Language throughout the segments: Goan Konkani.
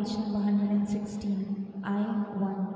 page number 116, I-1.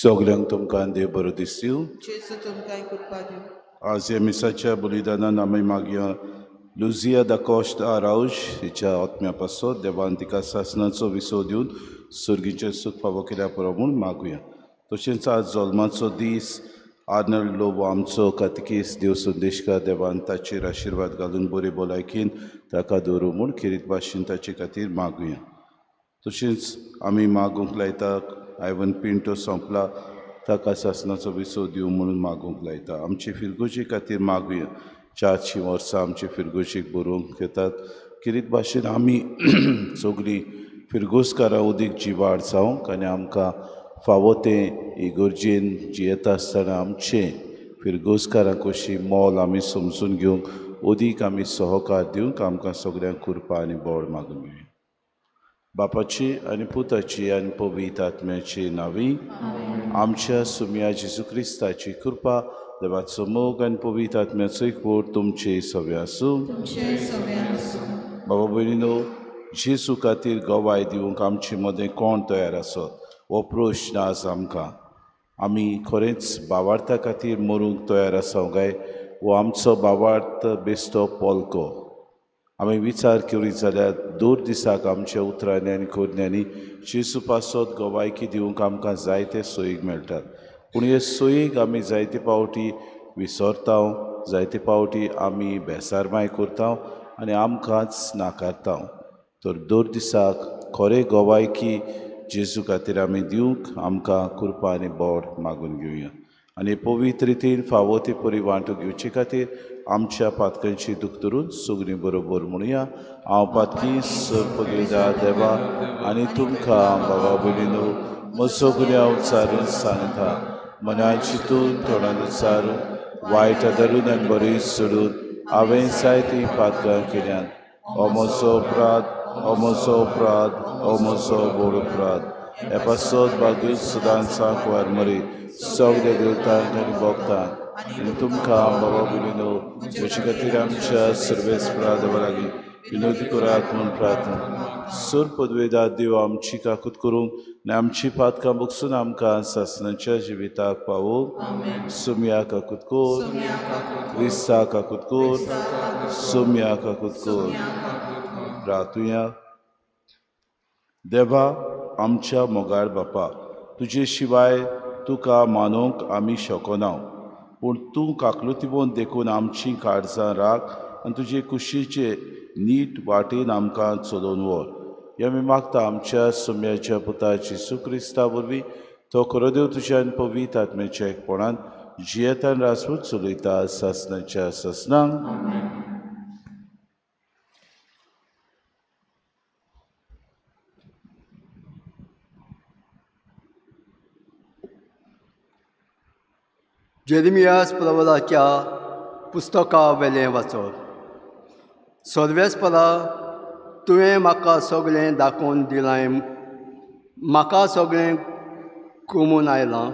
सगल्यांक तुमकां देव बरो दिसू. आज ह्या मिसाच्या बलिदानान आमी मागया लुझिया दा कॉश्त आराउज हिच्या आत्म्या पासत देवान तिका सासणाचो विसव दिवन सुर्गीचें सूख फावो केल्या पुरो म्हूण मागुया. तशेंच आज जल्माचो दीस आर्नल्ड लोबो आमचो कातकीस देव संदेशकार देवान ताचेर आशिर्वाद घालून बरी भलायकेन ताका दवरूं म्हूण खेरीत भाशेन ताचे खातीर मागुया. तशेंच आमी मागूंक लायता आयवन पिंटो सोंपला ताका सासणाचो विसव दिवं म्हणून मागूंक लायता. आमचे फिरगोजी खातीर मागुया. 400 वर्सां आमचे फिरगोजीक बरोवंक येतात. खेरीत भाशेन आमी सगळीं फिरगोजकारां उदीक जिवाड जावंक आनी आमकां फावो तें इगर्जेन जियेता आसतना आमचें फिरगोजकारां कशी मोल आमी समजून घेवंक उदीक आमी सहकार दिवंक आमकां सगळ्यांक कृपा आनी बळ मागून घेवया. बापाची आनी पुताची आनी पवित्र आत्म्याची नांवी आमच्या सुम्या जेजू क्रिस्ताची कृपा, देवाचो मोग आनी पवित्र आत्म्याचो एकवट तुमचे सगळे आसूं. बाबा भयणीनो, जेजू खातीर गवाय दिवंक आमचे मदें कोण तयार आसत हो प्रश्न आज आमकां. आमी खरेंच बावार्था खातीर मरूंक तयार आसा काय हो आमचो बावार्थ बेश्टो पोलको? आमी विचार करीत जाल्यार दर दिसाक आमच्या उतरांनी आनी करण्यांनी जेजू पासत गवायकी दिवंक आमकां जायते सोयीक मेळटात. पूण हे सोयीक आमी जायते पावटी विसरता, जायते पावटी आमी बेसारमाय करता आनी आमकांच नाकारता. तर दर दिसाक खरें गवायकी जेजू खातीर आमी दिवंक आमकां कृपा आनी बळ मागून घेवया आनी पवित्र रितीन फावो ती परी वांटो घेवचे खातीर आमच्या पातकांची दूख धरून सगळीं बरोबर म्हणुया. हांव पातकी सर्पगेदा देवा आनी तुमकां बाबा भयणीनो म्हजो गुन्यांव उच्चारून सांगता. मनान चिंतून तोंडान उच्चारून वायट धरून आनी बरी सोडून हांवें जायतीं पातकां केल्यात. हो म्हजो अपराध, हो म्हजो अपराध, हो म्हजो व्हड अपराध. हे पासत भाग्य सदांच कुवार मरी सगल्या देवतांक आनी भक्तांक आनी तुमकां बाबा भयणीनो म्हजे खातीर आमच्या सर्वेस्परा देवा लागीं विनोदी करात म्हूण प्रार्थना. सर पदवेदार देव आमची काकूत करूंक आनी आमची पातकां बगसून आमकां सासणाच्या जिविताक पावोवंक. सुम्या काकूत कोर, क्रिस्ता काकूत कोर, सुम्या काकूत कोर. प्रार्थुया. देवा आमच्या मोगाळ बापा, तुजे शिवाय तुका मानूंक आमी शकना, पूण तूं काकलुतीवन देखून आमची काळजां राख आनी तुजे कुशीचे नीट वाटेन आमकां चलोवन व्हर. हें आमी मागता आमच्या सुम्याच्या पुता जेजू क्रिस्ता वरवीं, तो खरो देव तुज्या पवित्र आत्म्याच्या एकपणान जियेतान राजवट चलयता सासनाच्या सासनांक. जेरेमियास प्रवराच्या पुस्तका वेलें वाचप. सर्वेस्परा, तुवें म्हाका सगळें दाखोवन दिलां, म्हाका सगळें कमून आयलां.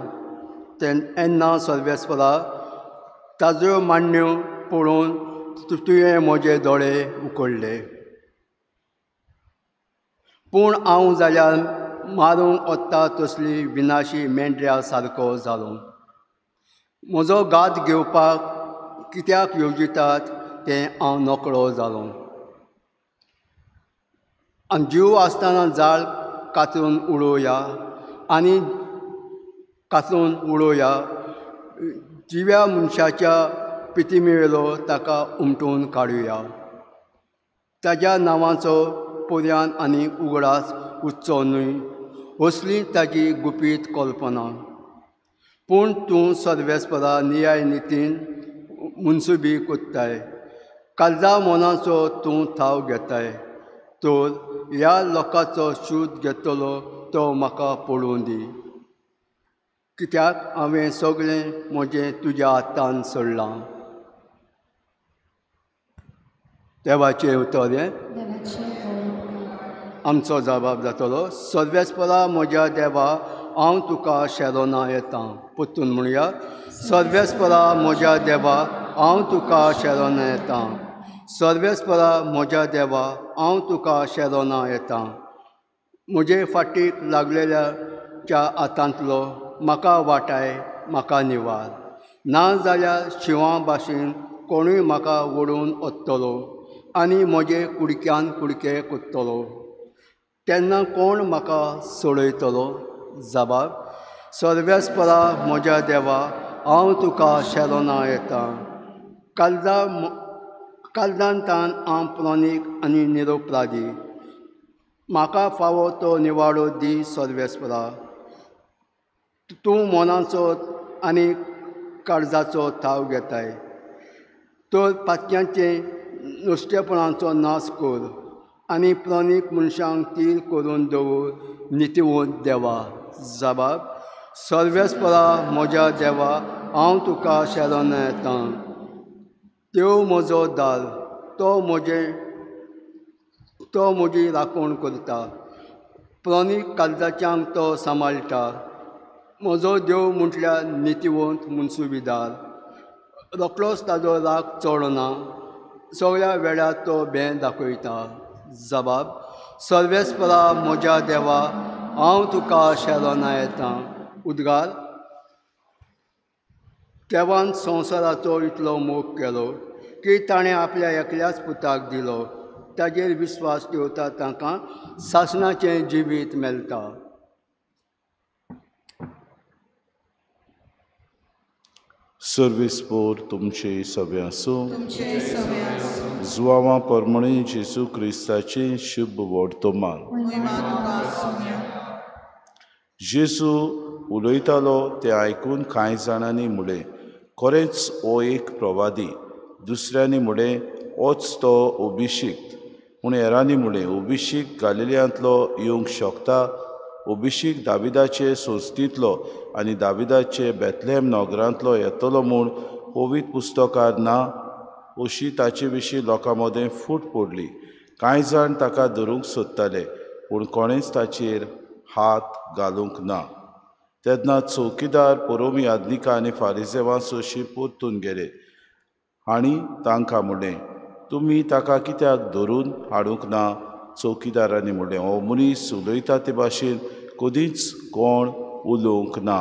तेन्ना सर्वेस्परा, ताज्यो मांडण्यो पळोवन तुवें म्हजे दोळे उकडले. पूण हांव जाल्यार मारूंक वता तसली विनाशी मेंढऱ्या सारको जालो. म्हजो घात घेवपाक कित्याक येवजितात तें हांव नकळो जालो. आनी जीव आसतना जाळ कातरून उडोवया आनी कातरून उडोवया, जिव्या मनशाच्या पितिमेवेलो ताका उमटून काडुया. ताज्या नांवाचो पर्यान आनी उगडास उरचो न्हय असली ताजी गुपीत कल्पना. पूण तूं सर्वेस्परा नियाय नितीन मुनसुबी कोत्ताय, काळजा मनाचो तूं थाव घेताय. तर ह्या लोकांचो शूद घेतलो तो म्हाका पळोवं दी, कित्याक हांवें सगळें म्हजें तुज्या हातान सोडलां. देवाचें उतर हें आमचो जबाब जातलो. सर्वेस्परा म्हज्या देवा, हांव तुका शेरोना येता. परतून म्हणया, सर्वेस्परा म्हज्या देवा, हांव तुका शेरोना येता. सर्वेस्परा म्हज्या देवा, हांव तुका शेरोना येता. म्हजे फाटीक लागलेल्याच्या हातांतलो म्हाका वाटाय, म्हाका निवार. ना जाल्यार शिंवा भाशेन कोणूय म्हाका ओडून वतलो आनी म्हजे कुडक्यान कुडके कोत्तलो. तेन्ना कोण म्हाका सोडयतलो? जबाब, सर्वेस्परा म्हज्या देवा, हांव तुका शेरोना येता. काळजान तान हांव प्रोनीक आनी निरोपराधी, म्हाका फावो तो निवाडो दी सर्वेस्परा. तूं मनाचो आनी काळजाचो थाव घेताय, तर पातक्यांचे नुस्तेपणाचो नाश कर आनी प्रणीक मनशांक तीर करून दवर नितीवंत देवा. जबाब, सर्वेस्परा म्हज्या देवा, हांव तुका शरण येता. देव म्हजो दार, तो म्हजी राखण करता, प्रणीक काळजाच्यांक तो सांबाळटा. म्हजो देव म्हटल्यार नितीवंत मुनसुबीदार, रोखडोच ताजो राग चडना, सगळ्या वेळार तो भें दाखयता. जबाब, सर्वेस्परा म्हज्या देवा, हांव तुका शरणा येता. उद्गार, देवान संवसाराचो इतलो मोग केलो की ताणें आपल्या एकल्याच पुताक दिलो, ताजेर विस्वास दवरता तांकां सासणाचें जिवीत मेळटा. सर्वीस पोर तुमचे सगळे आसूं. जुवावा परमणी जेजू क्रिस्ताचें शुभ वर्तमान. जेजू उलयतालो तें आयकून कांय जाणांनी म्हणलें, खरेंच हो एक प्रवादी. दुसऱ्यांनी म्हणलें, होच तो अभिषिक्त. पूण हेरांनी म्हणलें, अभिषिक्त गालिलियांतलो येवंक शकता? अभिषिक्त दाविदाचे संस्थेंतलो आनी दाविदाचे बेथलेहम नगरांतलो येतलो म्हूण पवित्र पुस्तकार ना अशी ताचे विशीं लोकां मदें फूट पडली. कांय जाण ताका धरूंक सोदताले, पूण कोणेंच ताचेर हात घालूंक ना. तेन्ना चौकीदार पुरोमी याज्ञिकां आनी फारिजेवां सोशी परतून गेले आनी तांकां म्हणलें, तुमी ताका कित्याक धरून हाडूंक ना? चौकीदारांनी म्हणलें, हो मनीस उलयता ते भाशेन कदींच कोण उलोवंक ना.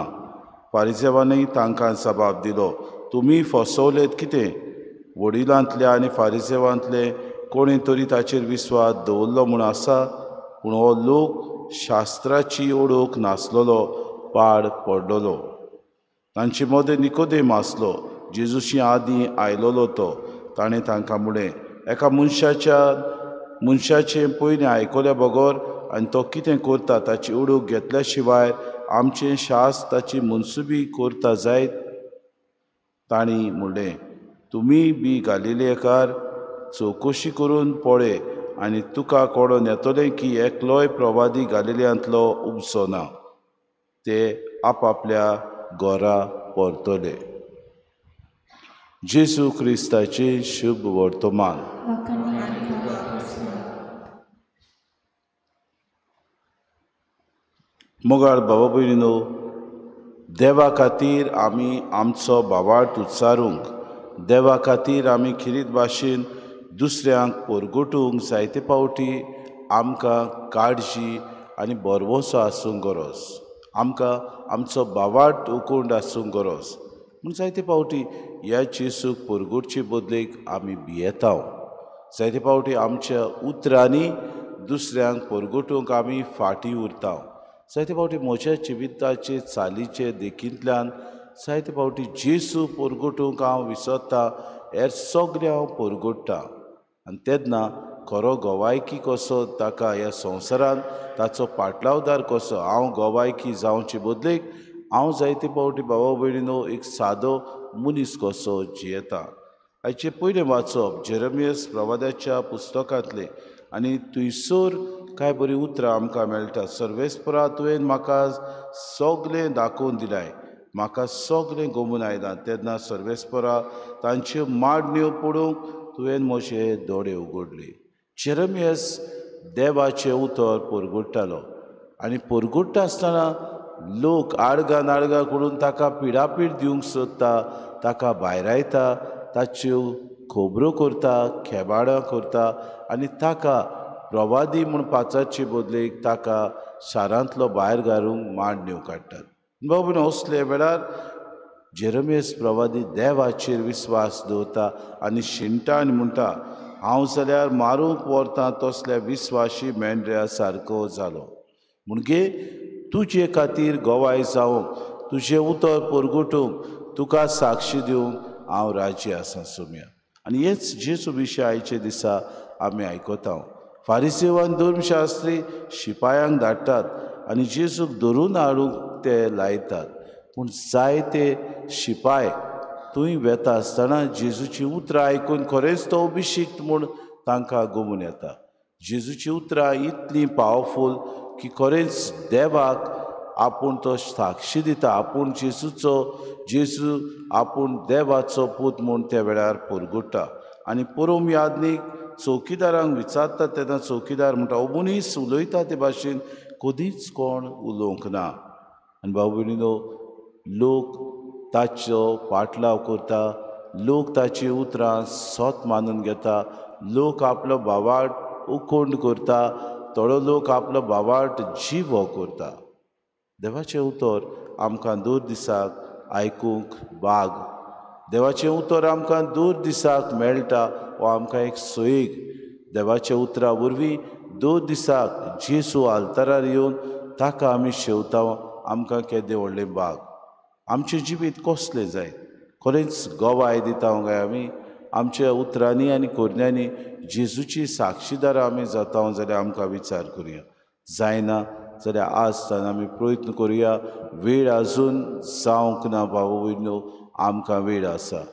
फारिजेवांनी तांकां जबाब दिलो, तुमी फसवलेत कितें? वडिलांतल्या आनी फारिजेवांतले कोणें तरी ताचेर विस्वास दवरलो म्हूण आसा? पूण हो लोक शास्त्राची ओळख नासलेलो, पाड पडलेलो. तांचे मदें निकोदेम आसलो, जेजूशी आदीं आयलेलो तो. ताणें तांकां म्हणलें, एका मनशाचें पयलीं आयकल्या बगर आनी तो कितें करता ताची ओळख घेतल्या शिवाय आमचें शास्त्र ताची मनसुबी करता जायत? तांणी म्हणलें, तुमी बी गालिलेकार चवकशी करून पळय आनी तुका कळोन येतलें की एकलोय प्रवादी गालिलेयांतलो उपसो ना. ते आपआपल्या घरा परतले. जेजू क्रिस्ताचें शुभ वर्तमान. मोगाळ बाबा भयणीनो, देवा खातीर आमी आमचो भावार्थ उच्चारूंक, देवा खातीर आमी खेरीत भाशेन दुसऱ्यांक परगटूंक जायते फावटी आमकां काळजी आनी भरवंसो आसूंक गरज, आमकां आमचो भावार्थ उकोंड आसूंक गरज. पूण जायते फावटी ह्या जेजूक परगटचे बदलेक आमी भियेता. जायते फावटी आमच्या उतरांनी दुसऱ्यांक परगटूंक आमी फाटीं उरता. जायते फावटी म्हज्या जिविताचे चालीचे देखींतल्यान जायते फावटी जेजू परगटूंक हांव विसरता, हेर सगळें हांव परगट्टा. आनी तेन्ना खरो गवायकी कसो ताका ह्या संवसारांत ताचो पाटलावदार कसो हांव गवायकी जावचे बदलेक हांव जायते फावटी बाबा भयणीनो एक सादो मनीस कसो जियेता. आयचें पयलें वाचप जेरमियस प्रवादाच्या पुस्तकांतलें आनी थंयसर कांय बरीं उतरां आमकां मेळटा. सर्वेस्परा, तुवें म्हाका सगळें दाखोवन दिलाय, म्हाका सगळें गोमून आयलां. तेन्ना सर्वेस्परा, तांच्यो माडण्यो पळोवंक तुवें म्हजे दोळे उगडले. जेरमियस देवाचें उतर परगट्टालो आनी परगट्टा आसतना लोक आडगां नाडगां करून ताका पिडापीड दिवंक सोदता, ताका भायरायता, ताच्यो खबरो करता, खेबाडां करता आनी ताका प्रवादी म्हूण पाचारचे बदलेक ताका शारांतलो भायर घालूंक माडण्यो काडटात. बाबा, असले वेळार जेरमियस प्रवादी देवाचेर विस्वास दवरता आनी शिणटा आनी म्हणटा, हांव जाल्यार मारूंक व्हरता तसल्या विस्वाशी मेंढऱ्या सारको जालो. म्हणगे तुजे खातीर गवाय जावंक, तुजें उतर परगटूंक, तुका साक्षी दिवंक हांव राजी आसा सोम्या. आनी हेच जेजू विशय आयचे दिसा आमी आयकता. फारिसेव आनी धर्मशास्त्री शिपायांक धाडटात आनी जेजूक धरून हाडूंक ते लायतात. पूण जायते शिपाय थंय वेता आसतना जेजूची उतरां आयकून खरेंच तो अभिशिक्त म्हूण तांकां गोमून येता. जेजूची उतरां इतलीं पावरफूल की खरेंच देवाक आपूण तो साक्षी दिता, आपूण जेजूचो, जेजू आपूण देवाचो पूत म्हूण त्या वेळार परगट्टा. आनी परोम यादनीक चौकीदारांक विचारता तेन्ना चौकीदार म्हणटा, हो मनीस उलयता ते भाशेन कदींच कोण उलोवंक ना. आनी भाव भयणीनो, लोक ताचो पाटलाव करता, लोक ताची उतरां सत मानून घेता, लोक आपलो भावार्थ उकोंड करता, थोडो लोक आपलो भावार्थ जिवो करता. देवाचें उतर आमकां दूर दिसाक आयकूंक बाग, देवाचें उतर आमकां दूर दिसाक मेळटा, हो आमकां एक सोयीक. देवाच्या उतरा वरवीं दर दिसाक जेजू आल्तारार येवन ताका आमी शेवता, आमकां केदें व्हडलें बाग. आमचें जिवीत कसलें जायत, खरेंच गवाय दिता काय आमी आमच्या उतरांनी आनी करण्यांनी जेजूची साक्षीदारां आमी जाता जाल्यार आमकां विचार करुया. जायना जाल्यार आज आमी प्रयत्न करुया. वेळ आजून जावंक ना बाबा भयणीनो, आमकां वेळ आसा.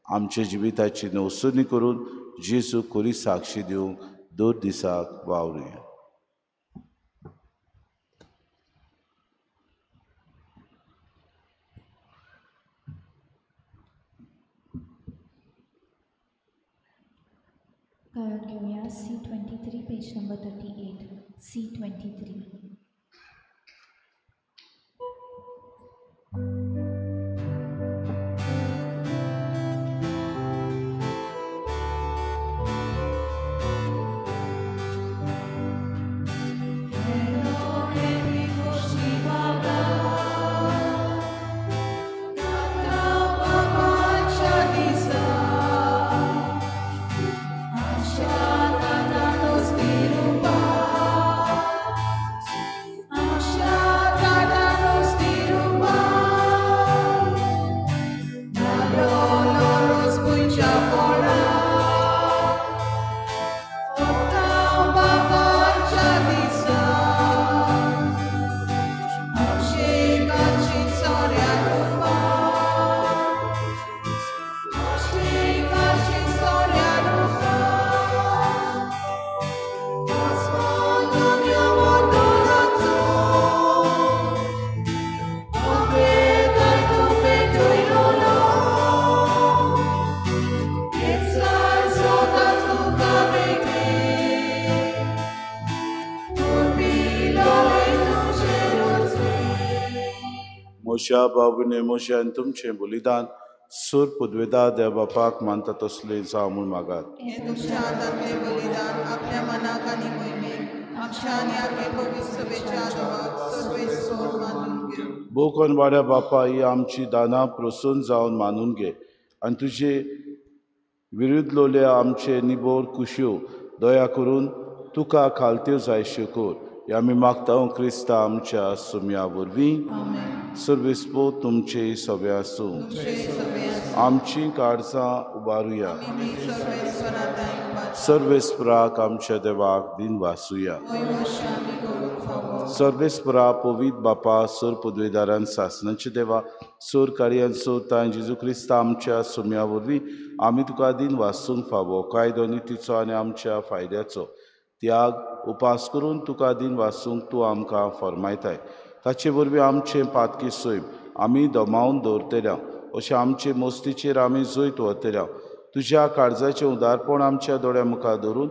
आमच्या जिविताची नवसुनी करून जेजू खरी साक्षी दिवंक दर दिसाक वावरुया. गायन घेवया C23 page number 38. C23. Shut up. म्हज्या बाबूने म्हजें आनी तुमचें बलिदान सूर पुदवेदा देव बापाक मानता तसलें जावं म्हूण मागात. हें तुमच्या हातांतलें बलिदान आपल्या मनाक आनी मोहिमेक आमच्या आनी आगे पवित्र सभेच्या देवाक सर्वेस्पर मानून घेवं. भोव वाड्या बापा ही आमची दानां प्रसन्न जावन मानून घे आनी तुजे विरुद्धलोल्या आमचे निबोर कुश्यो दया करून तुका खालत्यो जायश्यो कर. हे आमी मागता क्रिस्ता आमच्या सुम्या वरवीं. सर्वेस्पर तुमचे सगळे आसूं. आमची काळजां उबारुया. सर्वेस्पराक आमच्या देवाक दिन वासुया. सर्वेस्परा पवित्र बापा सर पदवेदारान सासनाचे देवा सर कार्यान सोतां जेजू क्रिस्ता आमच्या सुम्या वरवीं आमी तुका दिन वासूंक फावो कायदो नितीचो आनी आमच्या फायद्याचो त्याग उपास करून तुका दिन वासूंक तूं आमकां फर्मायताय. ताचे वरवीं आमचें पातकी सैम आमी दमावन दवरतल्या अशें आमचे मोस्तीचेर आमी जैत व्हरतल्या. तुज्या काळजाचें उदारपण आमच्या दोळ्या मुखार धरून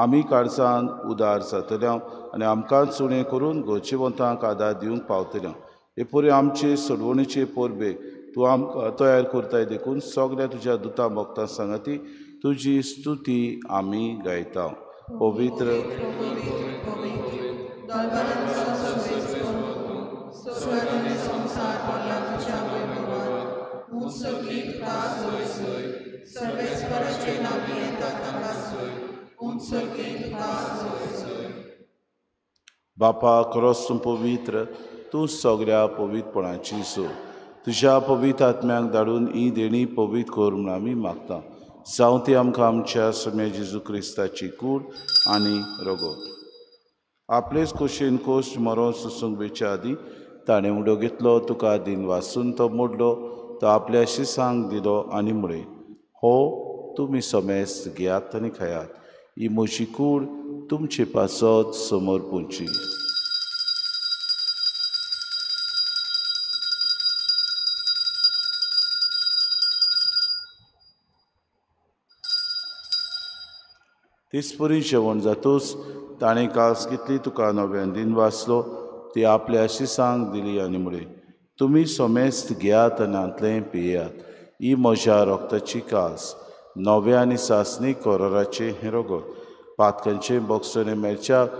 आमी काळजान उदार जातल्या आनी आमकां चुणें करून गरजेवंतांक आदार दिवंक पावतल्या. हे परी आमचे सोडवणेचे परबेक तूं आमकां तयार करताय देखून सगळ्या तुज्या दुतां भक्तां सांगाती तुजी स्तुती आमी गायता. पवित्र बापा खरोच तूं पवित्र, तूं सगळ्या पवित्रपणाची सो तुज्या पवित्र आत्म्याक धाडून ही देणी पवित्र कर म्हूण आमी मागता. जावं ती आमकां आमच्या सम्या जेजू क्रिस्ताची कूड आनी रगत. आपलेच खोशयेन कोश्ट मरोन सोसूंक वेच्या आदीं ताणें उडो घेतलो, तुका दिन वासून तो मोडलो, तो आपल्या शिसांक दिलो आनी म्हळें, हो तुमी समेस्त घेयात आनी खायात, ही म्हजी कूड तुमचे पासत समर्पूची. तेचपरी जेवण जातूच ताणें कास घेतली, तुका नव्यान दिन वाचलो, ती आपल्या शिसांक दिली आनी म्हळें, तुमी समेस्त घेयात आनी हांतलें पियात, ही म्हज्या रक्ताची कास नव्या आनी सासणी कराराचें हें रगत पातकांचें बोगसणें मेळच्याक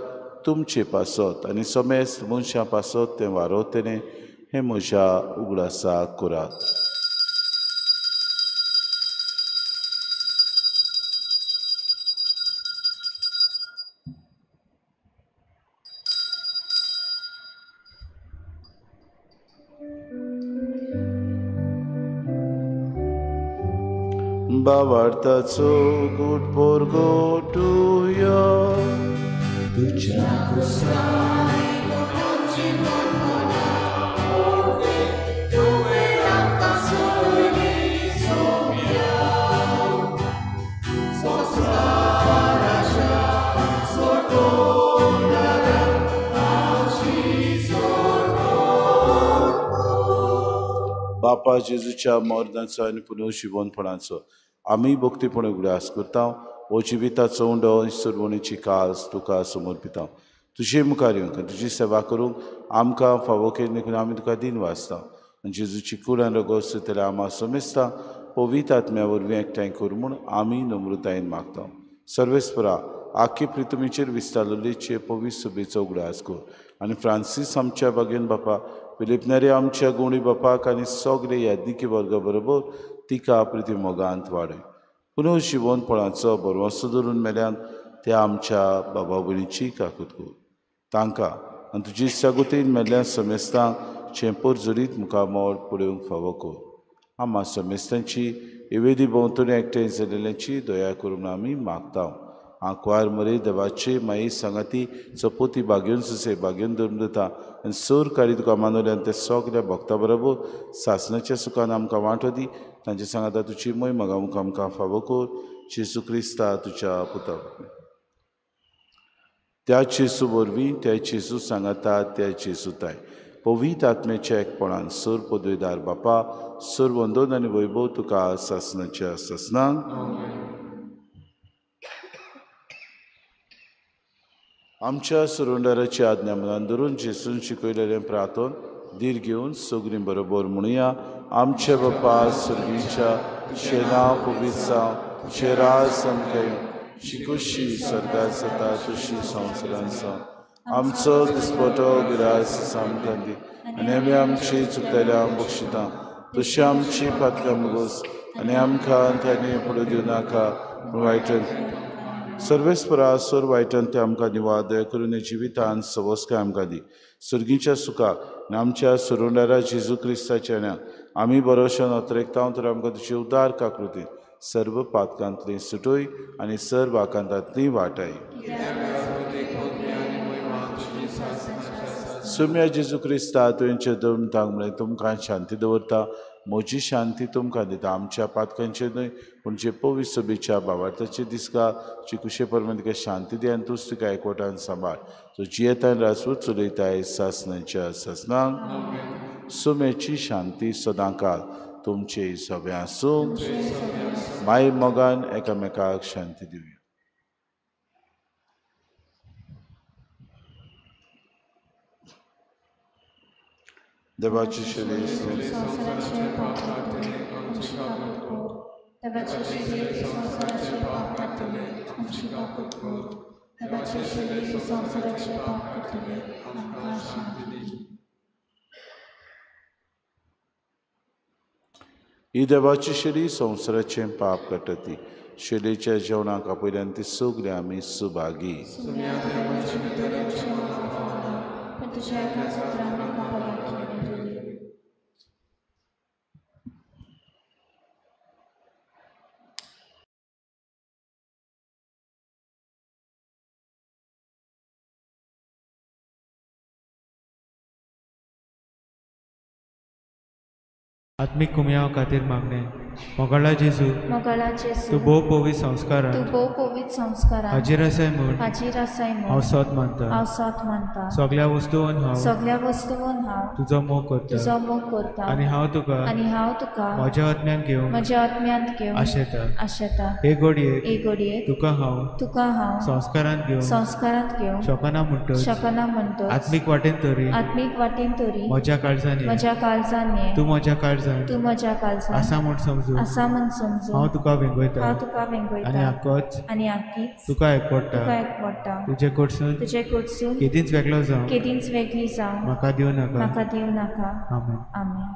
तुमचे पासत आनी समेस्त मनशां पासत तें वारवतलें, हें म्हज्या उगडासाक करात. बावार्थाचो गुट पोरगोटुया तुज्या बापा जेजूच्या मरणाचो आनी पुनर्जिवनपणाचो आमी भक्तीपण उगडास करता. हो जिविताचो उंडो सुरवणीची कास तुका समर्पिता. तुजे मुखार येवंक तुजी सेवा करूंक आमकां फावो केली देखून आमी तुका दिन वाचता. आनी जेजूची कूड आनी रगत सोदतल्या आमा समेस्ता पवित्र आत्म्या वरवीं एकठांय कर म्हूण आमी नम्रतायेन मागता. सर्वेस्परा आख्खे प्रितुमीचेर विस्तारलेचे पवित्र सभेचो उगडास कर आनी फ्रांसीस आमच्या बागेन बापा, फिलिपनेरी आमच्या गुणी बापाक आनी सगळे याज्ञिकी वर्गा बरोबर तिका प्रिती मोगांत वाडय. पुनर्जिवनपणाचो भरवंसो धरून मेल्यान त्या आमच्या बाबा भयणीची काकूत कर. तांकां आनी तुजी सगुतीन मेल्ल्या समेस्तांक चेंपोर जरीत मुखामळ पळोवंक फावो कर. आमा समेस्तांची एवेदी भोंवतणी एकठांय जाल्ल्याची दया करून आमी मागता. आंकवार मरे देवाचे माई सांगाती चपोती बागेवन सुसे बागेवन धरून दिता आनी सोर काडी तुका मानवले आनी ते सगल्या भक्ता बरोबर सासणाच्या सुखान आमकां वांटो दी. तांचे सांगाता तुजी मोय मगा मुखार आमकां फावो कर. जेजू क्रिस्ता तुज्या पुता त्या जेजू वरवीं त्या जेजू सांगाता त्या जेजू ताय पवित्र आत्म्याच्या एकपणान सर पदवेदार बापा सर वंदन आनी वैभव तुका सासणाच्या सासणाक. आमच्या सुरुंडाराची आज्ञा मनान धरून जेजून शिकयलेलें प्रार्थन धीर घेवन सगळीं बरोबर म्हणुया. आमचे बापा सर्गीच्या तुजें नांव पवित्र जावं, तुजें राज आमकां येवं, तुजी खुशी स्वर्गांत जाता तशी संवसारांत जावं. आमचो दिसपटो गिरास आमकां दी आनी आमी आमची चुकतल्या बक्षिता तशी आमची पातकां मुगोस आनी आमकां तांणी पडूं दिवं नाका पूण वायटन सर्वेस्परा सोर वायटन ते आमकां दिवा. दया करून जिवितान सवस्काय आमकां दी. सर्गीच्या सुखाक आनी आमच्या सुरुंडारा जेजू क्रिस्ताच्या न्या आमी बरोवशान अत्रेकता तर आमकां तुजी उदार काकृती सर्व पातकांतली सुटोय आनी सर्व आकांतांतली वाटाय. सुम्या जेजू क्रिस्ता तुवें दोन म्हळें तुमकां शांती दवरता, म्हजी शांती तुमकां दिता. आमच्या पातकांचेर न्हय पूण जे पवित्र सभेच्या बाबार्थाचे दिसका जी कुशे परमाण तुका शांती दी आनी तूंच तुका एकवटान सांबाळ. तो जियेतान राजपूत चलयताय सासनाच्या सासनाक. सुम्याची शांती सदांकाळ तुमचे सगळें आसूं. माय मोगान एकामेकाक शांती दिवया. देवाची शरीर संवसाराचे पाप काडटले आमची काकूट कर. देवाचे शरीर संवसाराचे पाप काडटले आमची काकूट कर. देवाचे शरीर संवसाराचे पाप काडटले आमकां शांती दी. ही देवाची शरीर संवसाराचें पाप काडटा ती शरीच्या जेवणाक आपयल्यान ती सगळीं आमी सुभागी. तुझ्या एका सूत्रान म्हाका भलायकी मेळटली. आत्मीक कुमयाव खातीर मागणें. मोगाळा जेजू, मोगाळा जेजू, तूं भोव पवित्र संस्कारान, तूं भोव पवित्र संस्कारान हाजीर आसाय म्हूण, हाजीर आसाय म्हूण हांव सोद मानता, हांव सोद मानता. सगळ्या वस्तून हांव, सगळ्या वस्तून हांव तुजो मोग करता, तुजो मोग करता. आनी हांव तुका, आनी हांव तुका म्हज्या आत्म्यान घेवन, म्हज्या आत्म्यांत घेवन आशेता, आशेता. हे घडयेक, हे घडयेक तुका हांव, तुका हांव संस्कारांत घेवन, संस्कारांत घेवन शकना म्हणटच, शकना म्हणटच आत्मीक वाटेन तरी, आत्मीक वाटेन तरी म्हज्या काळजान, म्हज्या काळजान तूं म्हज्या काळजान, तूं म्हज्या काळजान आसा म्हूण समजून, आसा म्हूण समजून हांव तुका वेंगयता, हांव तुका वेंगयता. आनी आकोच, आनी आकीच तुका एकवडटा, तुका एकवडटा. तुजे कडसून, तुजे कडसून केदींच वेगळो जावं, केदींच वेगळी जावं म्हाका दिवं नाका, म्हाका दिवं नाका. आमेन. आमेन.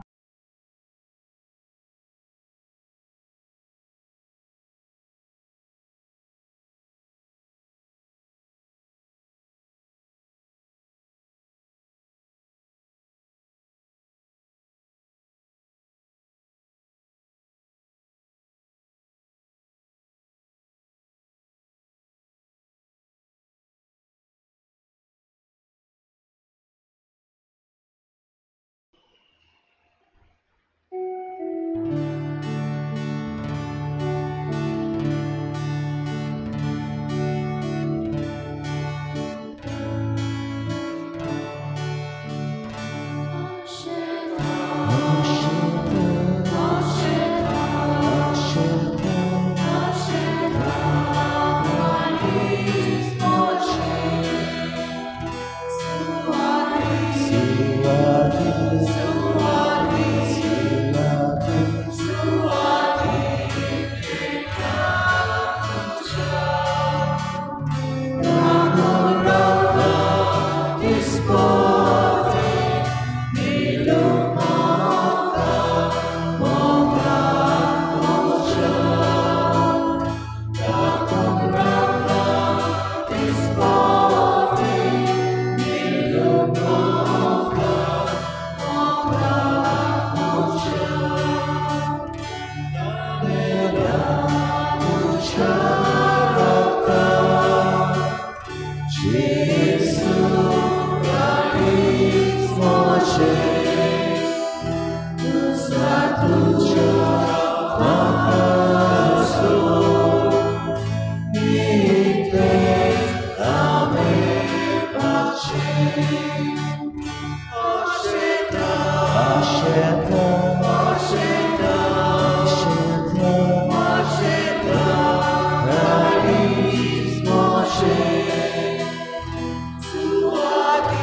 Suari,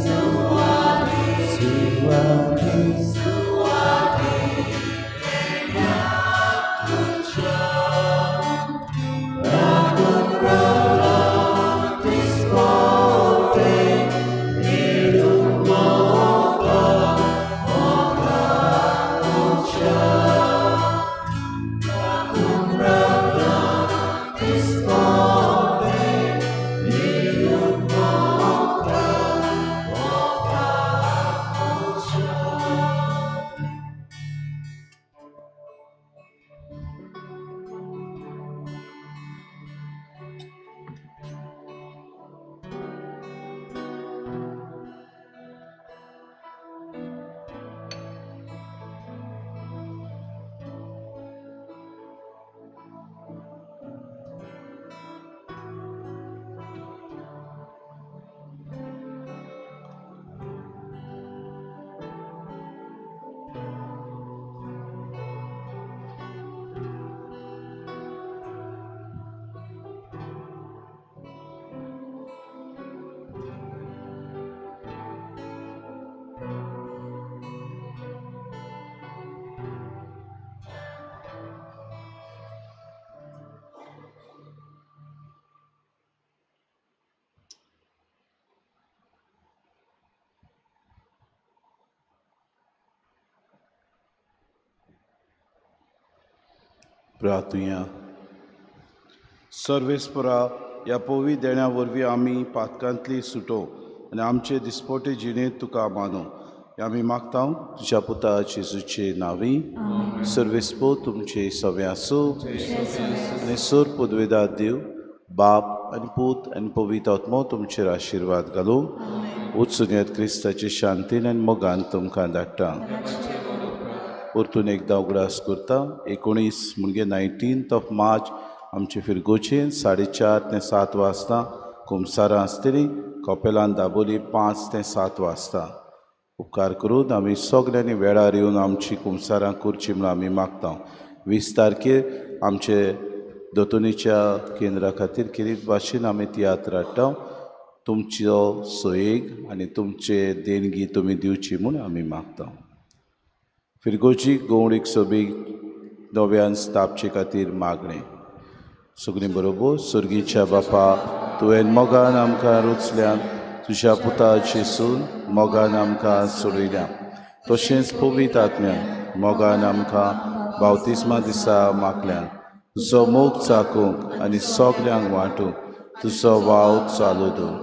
Suari, प्रार्थुया. सर्वेस्परा ह्या पवी देण्या वरवीं आमी पातकांतली सुटो आनी आमचे दिसपोटे जिणेंत तुका मानू आमी मागता तुज्या पुता जेजूचे नांवी. सर्वेस्पो तुमचे सवे आसूं आनी सोर पुदवेदार देव बाप आनी पूत आनी पवित्र आत्मो तुमचेर आशिर्वाद घालूं. वचून क्रिस्ताचे शांतीन आनी मोगान तुमकां धाडटा. परतून एकदां उगडास करता 19 म्हणजे 19 मार्च आमचे फिरगोचेन 4:30 ते 7 वाजता कुमसारां आसतली. कपेलान दाबोली 5 ते 7 वाजता. उपकार करून आमी सगल्यांनी वेळार येवन आमची कुमसारां करची म्हूण आमी मागता. 20 तारखेर आमचे दोतोनीच्या केंद्रा खातीर खेरीत भाशेन आमी तियात्र हाडटा. तुमचो सोयेग आनी तुमचे देणगी तुमी दिवची म्हूण आमी मागता. फिरगोजी गवळीक सोबीक नव्यान स्थापचे खातीर मागणें. सगळीं बरोबर. सर्गीच्या बापा, तुवें मोगान आमकां रुचल्यान तुज्या पुता जेसून मोगान आमकां सोडयल्या, तशेंच पवित्र आत्म्यान मोगान आमकां बावतिस्मा दिसा मागल्यान तुजो मोग चाकूंक आनी सगल्यांक वांटूंक तुजो वाव चालू दवर.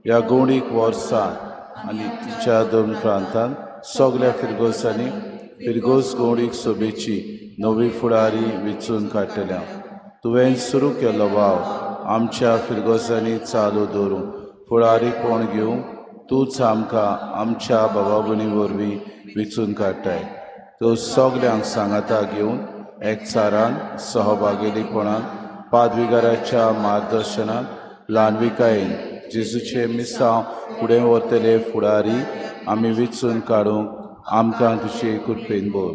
ह्या गोंडीक वर्सा आनी तिच्या दोन प्रांतान सगल्या फिरगोजांनी फिरगोज गोंडीक सोबेची नवी फुडारी विचून काडटल्या. तुवें सुरू केल्लो वाव आमच्या फिरगोजांनी चालू दवरूं फुडारीपण घेवंक तूंच आमकां आमच्या बाबा भयणी वरवीं विचून काडटाय. तो सगल्यांक सांगाता घेवन एकचारान सहभागेलीपणान पादविगाराच्या मार्गदर्शनान ल्हानविकायेन जेजूचे मिसांव फुडें व्हरतले फुडारी आमी विचून काडूंक आमकां तुजे कृपेन बोल.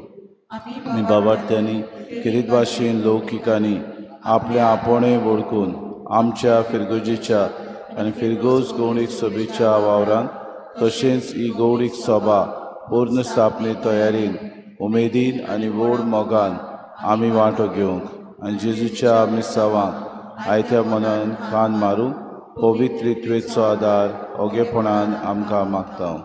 आमी बाबार्थ्यांनी खेरीत भाशेन लौकिकांनी आपल्या आपोणें वळखून आमच्या फिरगोजेच्या आनी फिरगोज गवळीक सभेच्या वावरान तशेंच ही गवळीक सभा पूर्ण स्थापने तयारीन उमेदीन आनी व्हड मोगान आमी वांटो घेवंक आनी जेजूच्या मिसावांक आयत्या मनान कान मारूंक पवित्र त्वेचो आदार ओगेपणान आमकां मागता.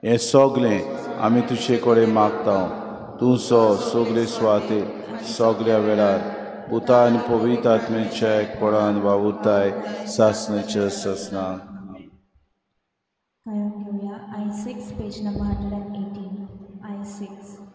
हें सगलें आमी तुजे कडेन मागता. तूं सो सगळे सुवातेर सगल्या वेळार पुता आनी पवित्र आत्म्याच्या एकपणान वावुरताय सासणाच्या सासणा. गायन घेवया I 6 page number 118. I 6.